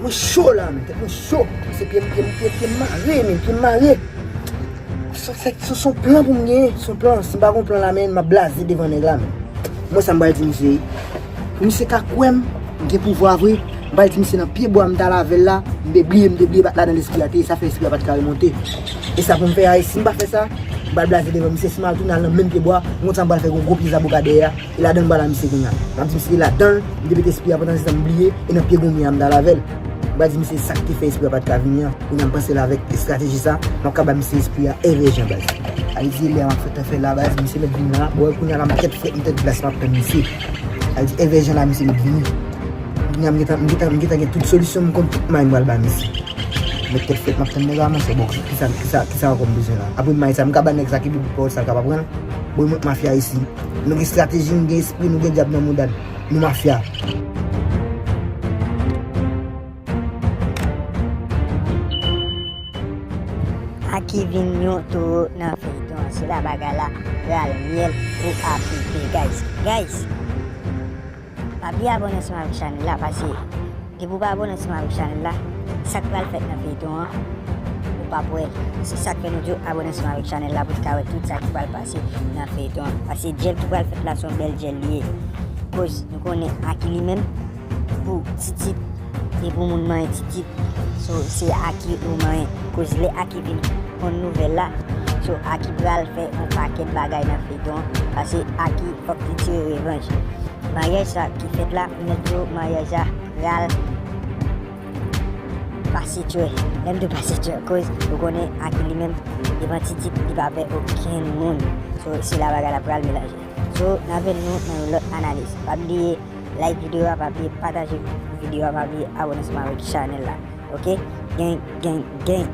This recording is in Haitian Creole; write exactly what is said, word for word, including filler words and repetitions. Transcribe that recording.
Mwen cho la, men, tèt mwen cho. Se pye m, pye m, pye m, pye m mare, men, pye m mare. Se, se, se, se yon plan pou m genyen, se yon plan. Si m pa gen plan la, men, m ap blaze devan nèg la, men. Mwen, sa m pral di misye, pou misye ka kwè m, m gen pouvwa vre, m pral di misye nan pye bwa m t al avè l la, m te bliye, m te bliye bat la nan lespri a te ye, sa fè espri a pa t ka remonte. E sa pou m fè a, e si m pa fè sa, m pral blaze devan misye, si m al tounen al nan menm pye bwa, m konn sa m pral fè, gon gwo pye zaboka dèyè a, e ladan m pral a misye kounye a. M ap di misye e ladan l, m te mete espri a pandan se tan m bliye, e nan pye gonmye a m t al avè l. M pral di misye sa k te fè espri a pa t ka vini an. Kounye a m panse l avèk estrateji sa, m ap ka ba misye espri a èvè jan baz. Sa vle di lè a m ap fè tan fè la baz, misye mèt vin la, bon, kounye a la m tèt frèt, m tèt glas, m ap tann misye. Sa vle di èvè jan la misye mèt vini. Kounye a m gentan, m gentan, m gentan gen tout solisyon, m konn tout may m pral ba misye. Mèt tèt frèt, m ap tann nèg la, monchè, bon, kisa, kisa, kisa ankò m bezwen la? Apre may sa, m ka ba nèg sa ki bout pawòl sa, l ka pa pran l. Bon, mwen mafya isi. Nou gen estrateji, nou gen espri, nou gen dyab nan mouda n. Nou mafya. Aki vin yon towo nan feyton an. Se la bagay la pral myèl pou Aki, guys. Guys, pa bliye abòne ansanm avèk chanèl la, paske depi w pa abòne ansanm avèk chanèl la, sa k pral fèt nan feyton an, ou p ap wè l. Se sa k fè nou di w abòne ansanm avèk chanèl la pou w ka wè tout sa ki pral pase nan feyton an. Paske djèl ki pral fèt la se yon bèl djèl li ye. Koz nou konnen Aki li menm, pou titit, e pou moun manyen titit. So, se Aki ou manyen. Koz lè Aki vin konn nouvèl la, so, Aki pral fè yon pakèt bagay nan feyton an. Paske Aki fòk li tire revanj. Maryaj sa ki fèt la, m mèt di w maryaj la pral pase tchwè. Lè m di w pase tchwè, koz ou konnen Aki li menm, devan titit, li pa pè okenn moun. So, se la bagay la pral melanje. So, n ap wè nou nan yon lòt analiz. Pa bliye like videyo a, pa bliye pataje videyo a, pa bliye abòne ansanm avèk chanèl la. Oke? Gang, gang, gang.